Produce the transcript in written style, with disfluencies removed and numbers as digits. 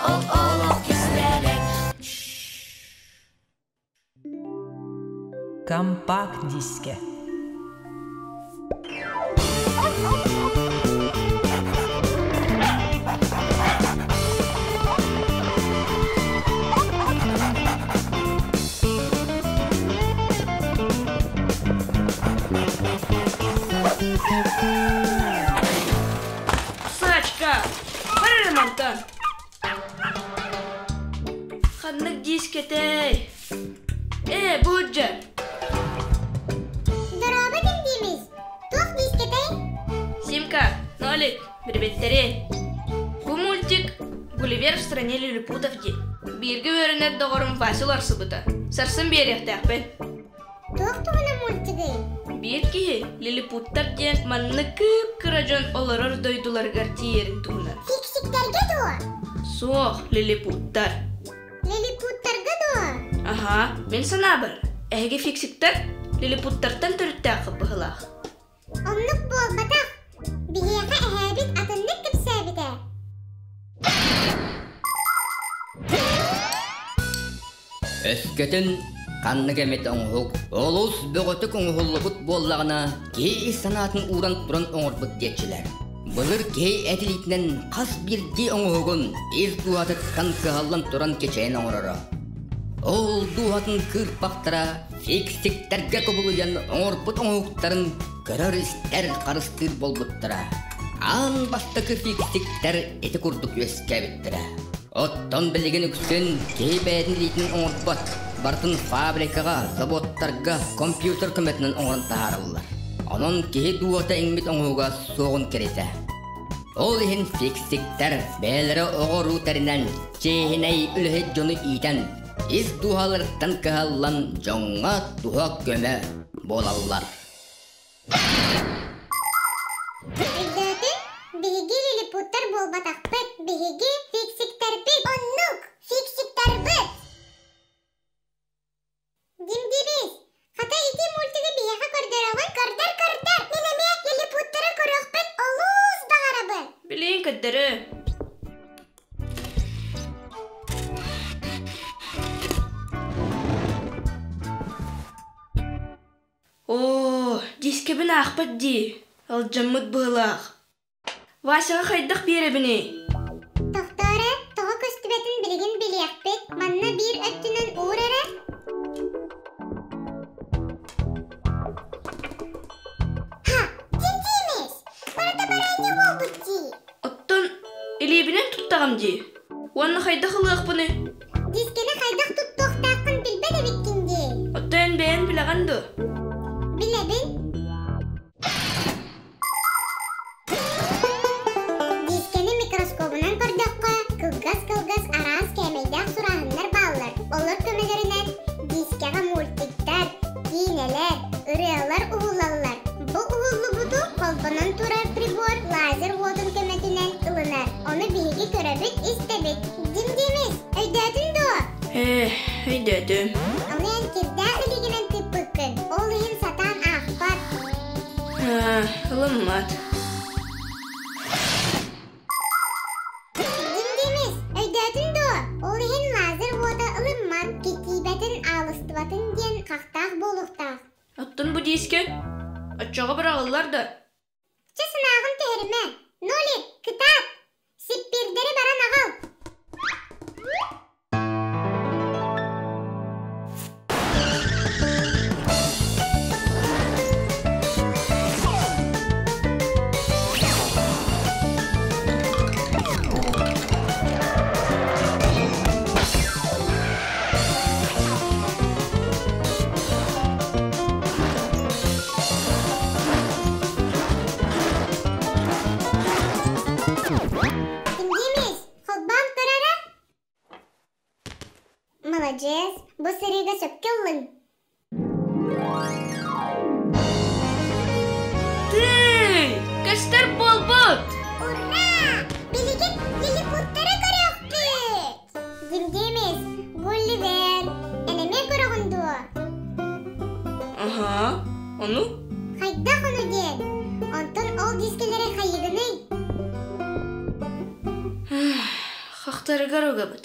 Ол олох кистэлэҥ Компакт-дискэ Сачка, бар эрэ мантан. Ханнык диискэтэй? Ээ, бу дьэ. Дорообо диимис. Туох диискэтэй? Симка, Нолик, бирбэттэри. Бу мультик Гулливер в стране лилипутов дии. Бииргэ үөрэнэр доҕорум Вася уларсыбыта. Сарсын биэриэхтээхпин. Туох туһунан мультигый? Биир киһи лилипуттар диэн маннык кып-кыра дьон олорор дойдуларыгар тиийэрин туһунан. Фиксиктэргэ дуо? Суох, лилипуттар. Лилипуттарга дуо? Аһаа, мин санаабар, эһиги фиксиктэр лилипуттартан төрүттээх быһыылаах. Оннук буолбатах. Биһиэхэ эһээбит атыннык кэпсээбитэ. Өскөтүн ханнык эмит оҥоһук олус бөҕөтүк оҥоһуллубут буоллаҕына, киһи ис санаатын ууран туран оҥорбут диэччилэр. Былыр киһи эт илиитинэн хас биирдии оҥоһугун ис дууһатыттан кыһаллан туран кичэйэн оҥороро. Ол дууһатын кыырпахтара фиксиктэргэ кубулуйан оҥорбут оҥоһуктарын көрөр-истэр, харыстыыр буолбуттара. Аан бастакы фиксиктэр ити курдук үөскээбиттэрэ. Оттон билигин үксүн киһи бэйэтин илиитин оҥорбот, барытын фабрикаҕа, собуоттарга компьютер көмөтүнэн оҥорон таһаараллар. Онон киһи дууһата иҥмит оҥоһуга суоҕун кэриэтэ. Ол иһин фиксиктэр бэйэлэрэ оҕо-уруу тэринэн, чиэһинэй үлэһит дьону иитэн, ис дууһаларыттан кыһаллан дьоҥҥо туһа-көмө буолаллар. Өйдөөтүҥ? Биһиги лилипуттар буолбатахпыт, биһиги фиксиктэрбит. Оннук, фиксиктэрбит! Димдибис, хата ити мультигы биһиэхэ көрдөрөҕүн? Көрдөр, көрдөр! Мин эмиэ лилипуттары көрүөхпүн олус баҕарабын. Билигин көрдөрөө. Оо, дискэбин аахпат дии, алдьаммыт быһыылаах. Васяҕа хайдах биэрэбиний? Тохтоо эрэ, тоҕо көстүбэтин билигин билиэхпит. Манна биир өттүнэн уур эрэ. Ха, дьиҥ-дьиимис! Барыта барыанньа буолбут дии. Оттон илиибинэн туттаҕым дии. Уонна хайдах ылыахпыный? Дискэни хайдах туттуохтааххын билбэт эбиккин дии. Оттон эн бэйэҥ билэҕин дуо? Билэбин. Дискэни микроскобунан көрдөххө, кылгас-кылгас араас кээмэйдээх сурааһыннар бааллар. Олор көмөлөрүнэн дискэҕэ мультиктар, киинэлэр, ырыалар уһулаллар. Бу уһуллубуту холбонон турар прибор лазер уотун көмөтүнэн ылынар. Ону биһиги көрөбүт, истэбит. Дим-димис, өйдөөтүн дуо? Ээ, өйдөөтүм. Ону эн кирдээх илиигинэн тыыппыккын. Ол иһин сатаан аахпат. Аа, ылыммат. Дим-димис, өйдөөтүн дуо? Ол иһин лазер уота ылыммат, китиибэтин, аалыстыбатын диэн хахтаах буолуохтаах. Оттон бу диискэ оччоҕо быраҕыллар да? Чэ санааҕын түһэримэ. Нолик, кытаат! Сиппиирдэри баран аҕал. Кимдиимис, холбоон көр эрэ. Маладьыас, бу сырыыга сөпкө ыллыҥ. Тыый, көстөр буолбут! Ура! Билигин лилипуттары көрүөхпүт! Димдимис, Гулливер, эн эмиэ көрөҕүн дуо? Аһаа, ону? Хайдах ону диэн? Онтон ол дискэлэри хайыгыный? Атахтарыгар угабыт.